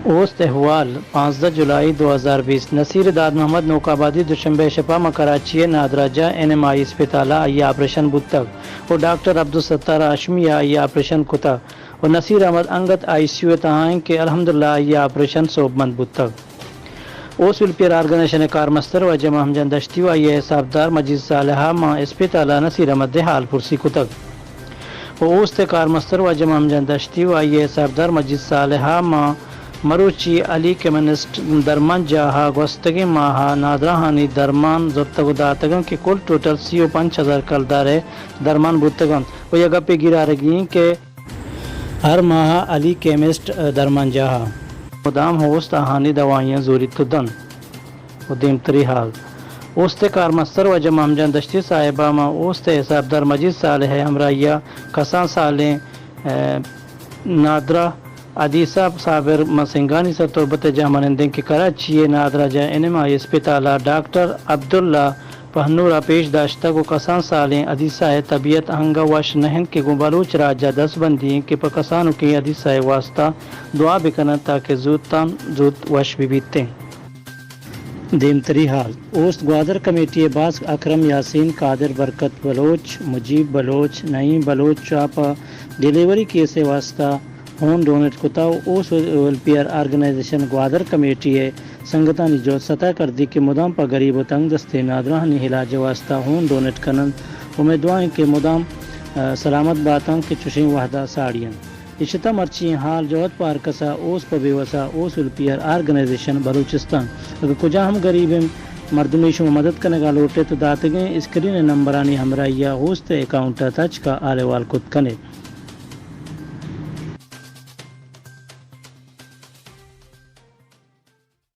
اوست احوال، پانزدہ جولائی دو ہزار بیست، نصیر داد محمد نوک آبادی، دوشنبے شپا ماں کراچی ء نادراہ جاہ این ایم آئی اسپتال ء آئی ء آپریشن بوتگ و ڈاکٹر عبدالستار ہاشمی ء آئی ء آپریشن کتگ و نصیر احمد انگت آئی سی یو ء تہا انت کہ الحمدللہ آئی ء آپریشن سوبمند بوتگ۔ اوست ویلفیئر آرگنائزیشن ء کارمستر واجہ محمد جان دشتی و آئی ء حسابدار مجید صالح ء ماں اسپتال ء نصیر احمد ء حال پرسی کتگ۔ و اوست ء کارمستر واجہ محمد جان دشتی و آئی ء حسابدار مجید صالح ء ماں مروچی علی کیمسٹ درمان جاہ ء گوستگیں ماہ ء نادراہانی درمان زرتگ و داتگ انت کہ کل ٹوٹل سی و پنچ ہزار کلدار ء درمان بوتگ انت و یک گپے گیر آرگی انت کہ ہر ماہ ء علی کیمسٹ درمان جاہ ء مدام اوست آہانی دوائیاں زوریت و دنت۔ و دیمتری حال، اوست ء کارمستر واجہ محمد جان دشتی صاحب ء ماں اوست ء حسابدار مجید صالح ء ہمراہی ء کسان سالیں، ء، نادراہ حدیثہ صابر ماں سنگانی سر تربت ء جاہ منندیں کہ کراچی ء نادراہ جاہ این ایم آئی اسپتال ء ڈاکٹر عبداللہ پہنور ء پیش داشتگ و کسان سالیں حدیثہ ء طبیعت انگہ وش نہ انت کہ گوں بلوچ راج ء دستبندی انت کہ پہ کسانکیں حدیثہ ء واستہ دعا بہ کن انت تاکہ زوتاں زوت وش بہ بیتیں۔ دیمتری حال، اوست گوادر کمیٹی ء باسک اکرم یاسین، قادر برکت بلوچ، مجیب بلوچ، نعیم بلوچ ء پہ ڈیلیوری کیس ء واستہ ہون ڈونیٹ کتا و اوست ویلفیئر آرگنائزیشن گوادر کمیٹی ء سنگتانی جہد ستا کردی کہ مدام پہ گریب و تنگ دستیں نادراہانی علاج ء واستہ ہون ڈونیٹ کن انت۔ امیدوار ایں کہ مدام، ء، سلامت باتاں کہ چشیں وہدا ساڑی انت۔ اشتہ مرچی ایں حال جہد پہ ہرکسا، اوست پہ بے وسا، اوست ویلفیئر آرگنائزیشن بلوچستان۔ اگہ کجا ہم گریبیں مردمے شما مدد کنگا لوٹے تو داتگیں اسکرین ء نمبرانی ہمراہیا اوست ء اکاؤنٹ ء تچکا حال احوال کت کنے۔